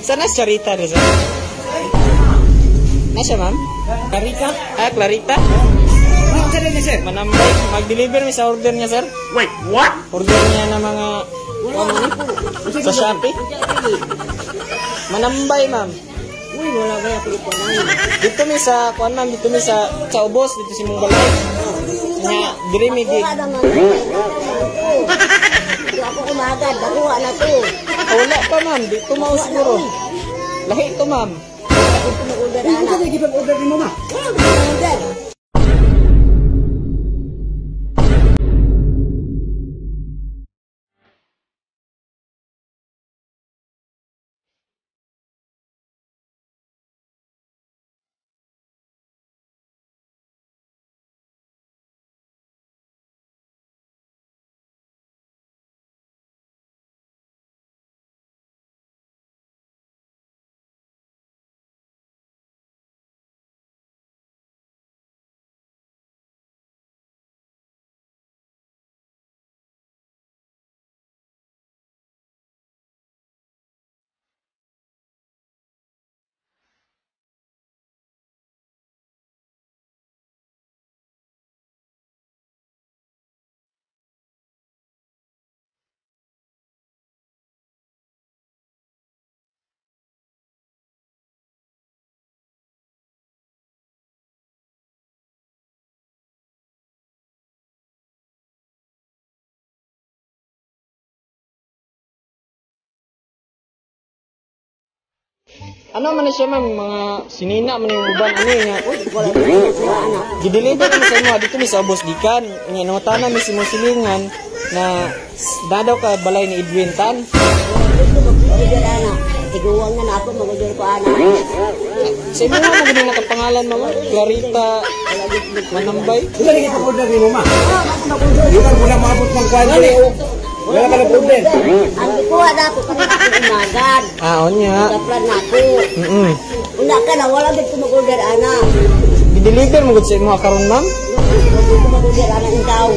Sana si Charita rin, sir? Na siya, ma'am? Clarita? Ah, Clarita? Ano sa rin, sir? Manambay, mag-deliver mi sa order niya, sir. Wait, what? Order niya na mga sa Shopee. Manambay, ma'am. Uy, wala ba yung ko na. Dito mi sa kuan, ma'am, dito mi sa ubos, dito si mong balay. Nya, diri mi di. Kuha naman. Di ako kumagad, nakuha na to. Ah, wala pa, ma'am, dito mao siguro. Lahi to, ma'am. Ako mag-order Ano ana. sa gipag-order ni mama? Wala mag-order. Ano man na siya, ma'am, mga sinina man yung uban ano nga. Wala ba yung kuha ana. Gideliver kami sa imo dito mi sa ubos gikan. Nya nangutana mi si mong silingan na dadaw ka balay ni Edwin Tan. Gusto mag-order ana. Tiguang na na ako mag-order ko ana. Sa imo nga mo gud nakapangalan, mama, Clarita Manambay. Ano sa gipag-order ni mama? Ah, ako mag-order. Di ba wala maabot ng kwan diri? Wala ka nag-order. Ang gikuha na ako kami ako kumagad. Ah, onya. Kaplan na ako. Una ka na, wala gid ko mag-order ana. Gideliver mo gud sa imo karon, ma'am. Wala gid ko mag-order ana ang tao.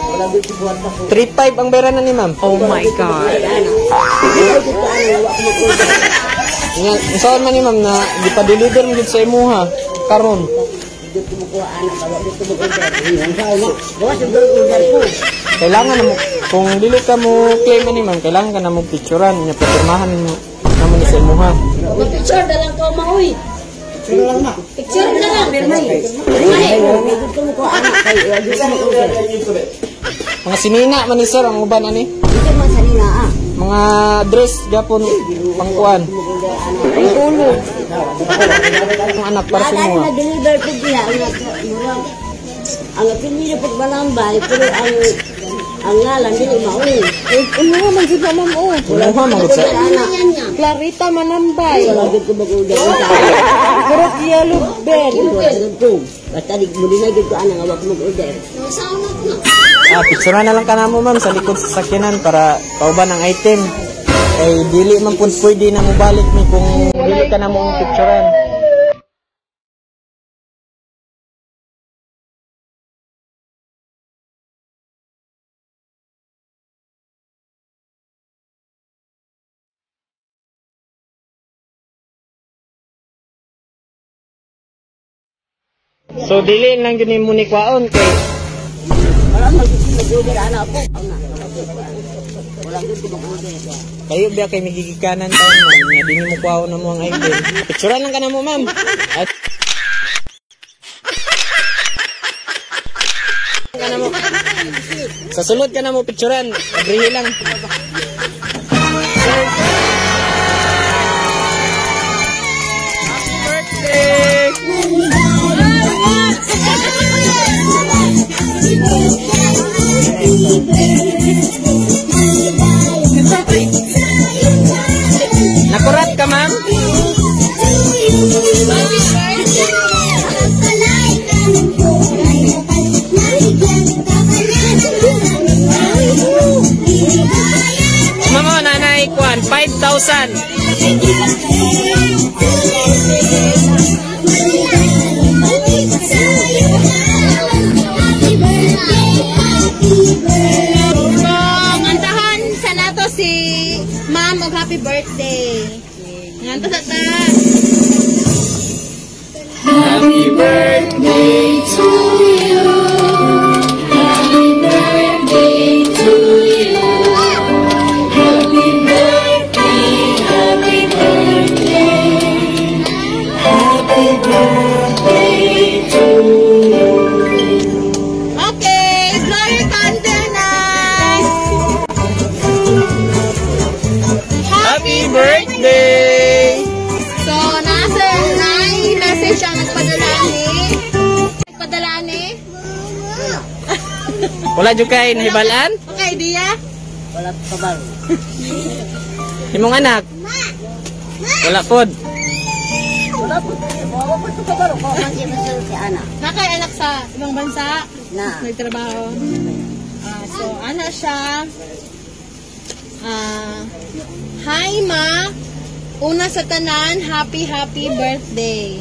Wala gid ko buhat ako. 35 ang bayaran na ni ma'am. Oh my God. Ana. Wala gid ko ana, wala ko mag-order. Nya, unsaon man ni ma'am na gipa-deliver mo gud sa imuha karon. Hindi ko makuha ana, wala gid ko mag-order. Ang tao na. Gawas yung order ko. Kailangan na mo kung dili ka mo claim ani, ma'am, kailangan ka na mo picturean nya papirmahan mo namo ni sa imuha. Mag-picture na lang ko, maoy. Sino lang ma? Picture na lang. Pirmay. Pirmay. Wala ko makuha ana, kay wala gid ko mag-order. Mga sinina man ni sir ang uban ani. Ito man sa nina ah. Mga dress gapon pangkuan. Mag-order ana. Ulo. Ang anak para sa Wala imuha. na-deliver ko diha ang murag ang apelyido pag Malambay pero ang ngalan dili maoy. Ano man jud na ma'am oh. Imuha man gud sa Ana, Clarita Manambay. wala gid ko mag-order. Purok yellow bed. Wala gid ko. Basta di mo dinay gid ko ana nga wa ko mag-order. Ah, picturean na lang ka namo, ma'am, sa likod sa sakyanan para pauban ang item. Kay dili man pud pwede na mobalik mi kung dili ka na mo ang picturean. So dili lang gyud nimo ni kwaon kay Wala man gid ko mag-order ana ako. Ana. Wala gid ko mag-order. Kayo biya kay migigikanan taon, ma'am, nga di nimo kwaon na mo ang item. Picturean lang ka na mo, ma'am. At ka na mo. Sa sulod ka na mo picturean, abrihi lang. Happy birthday! Nakurat ka, ma'am? Mama, nanay, kwan, 5,000. So, ngantahan sa nato si Ma'am og happy birthday. birthday. Nga ta sa ta. Happy birthday to you. Happy birthday to you. Happy birthday, happy birthday. Happy birthday to you. Okay, blow your candle na. Happy birthday! So, nasa na message ang nagpadala ni. Nagpadala ni. Wala jud kay nahibalan? Okay, idea? Wala pa kabalo. Imong anak? Wala pod. Wala po. Wala po ito kabalo. Kung man siya masulti si Ana. Nakay anak sa ibang bansa. Na. Nagtrabaho. Ah, so, ana siya. Ah, hi, Ma. Una sa tanan, happy, happy birthday.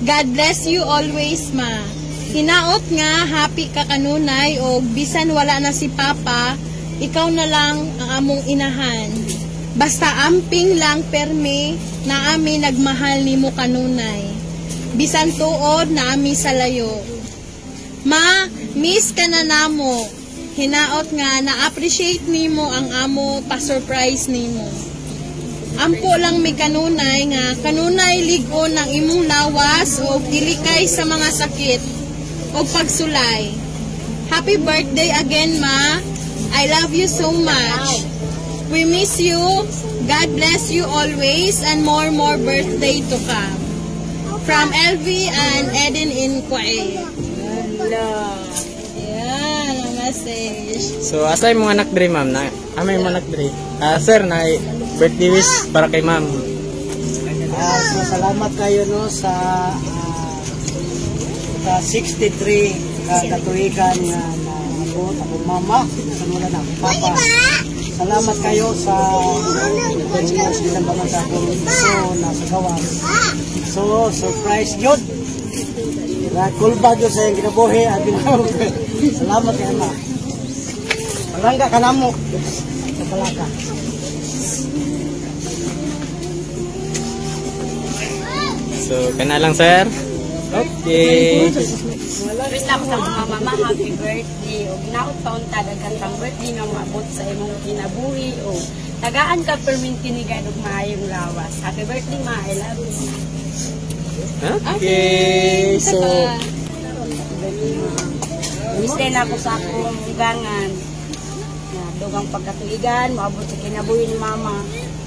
God bless you always, Ma. Hinaot nga, happy ka kanunay o bisan wala na si Papa, ikaw na lang ang among inahan. Basta amping lang permi na ami nagmahal nimo kanunay. Bisan tuod na ami sa layo. Ma, miss ka na namo. Hinaot nga na-appreciate nimo ang amo pa-surprise nimo. Ampo lang mi kanunay nga kanunay lig-on ang imong lawas o gilikay sa mga sakit o pagsulay. Happy birthday again, Ma. I love you so much. We miss you. God bless you always and more more birthday to come. From LV and Eden in Kuwait. Yan ang message. So, asa imong anak diri, ma'am? Na, ama imong anak diri? Ah, sir, na birthday wish para kay ma'am. Ah, so salamat kayo no sa sa 63 ka katuigan nga naabot akong mama sa wala na akong papa. Salamat kayo sa bilang pa man sa akong so nasa gawas. So surprise yun. Kulba gyud sa iyang kinabuhi abi na. Salamat kay ma. Palangga ka namo. Sa palaka. So, kana lang, sir. Okay. Wish ako sa mga mama, happy birthday. O ginaot pa unta daghan kang birthday nga maabot sa imong kinabuhi o tagaan ka perminti ni God og maayong lawas. Happy birthday ma, I love you. Okay. So, Wish din ako sa akong gangan na dugang pagkatuigan, maabot sa kinabuhi ni mama.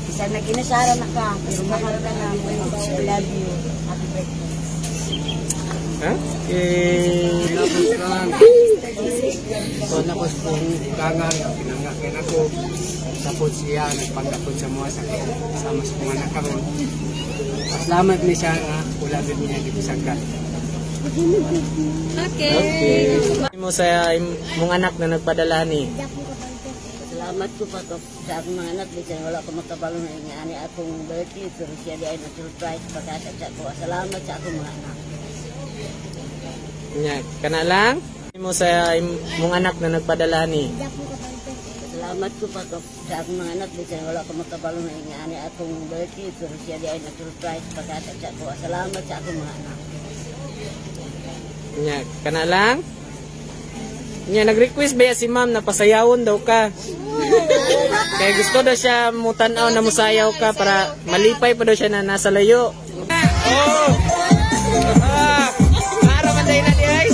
Bisan na kinasara na ka, pero mahal ka na. I love you. Happy birthday. okay. So na ko sa kong gangan, pinanggakin ako. Sapot siya, nagpanggapot sa mga sakit. Sama sa mga anak karon. Salamat ni siya nga, wala din niya gipisagkan. Okay. Okay. Mo sa imong anak na nagpadala ni. Salamat ko pa sa akong mga anak, bisan wala ko makabalo na ingani akong birthday, pero siya di ay na-surprise pagkatag sa ako. Salamat sa akong mga anak. Nya, kana lang. Mo sa imong anak na nagpadala ni. Salamat ko pa sa akong mga anak, bisan wala ko makabalo na ingani akong birthday, pero siya di ay na-surprise pagkatag sa ako. Salamat sa akong mga anak. Nya, kana lang. Nya, nag-request ba si ma'am na pasayawon daw ka? Kaya gusto daw siya mutan-aw na musayaw ka para malipay pa daw siya na nasa layo. Oh! Ah! Para man tayo na di ay.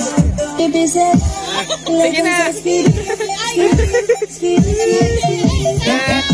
Sige na. Ah.